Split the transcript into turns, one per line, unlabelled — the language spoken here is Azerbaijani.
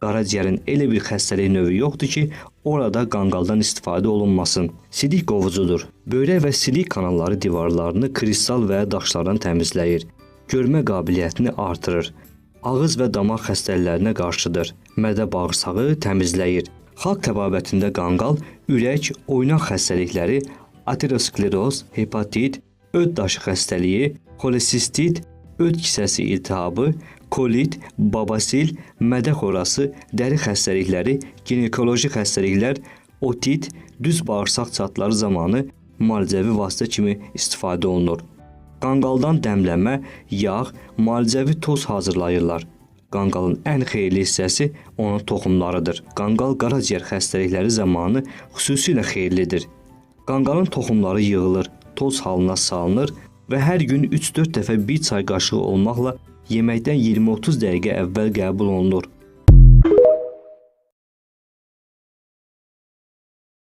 Qaraciyərin elə bir xəstəlik növü yoxdur ki, orada qanqaldan istifadə olunmasın. Sidik qovucudur. Böyrək və silik kanalları divarlarını kristal və daşlardan təmizləyir. Görmə qabiliyyətini artırır. Ağız və damaq xəstəliklərinə qarşıdır. Mədə bağırsağı təmizləyir. Xalq təbabətində qanqal ürək, oynaq xəstəlikləri, ateroskleroz, hepatit, öd daşı xəstəliyi, xolesistit, öd kisəsi iltihabı, kolit, babasil, mədə xorası, dəri xəstəlikləri, ginekoloji xəstəliklər, otit, düz bağırsaq çatları zamanı müalicəvi vasitə kimi istifadə olunur. Qanqaldan dəmlənmə, yağ, müalicəvi toz hazırlayırlar. Qanqalın ən xeyirli hissəsi onun toxumlarıdır. Qanqal qaraciyər xəstəlikləri zamanı xüsusilə xeyirlidir. Qanqalın toxumları yığılır, toz halına salınır və hər gün 3-4 dəfə bir çay qaşığı olmaqla yeməkdən 20-30 dəqiqə əvvəl qəbul olunur.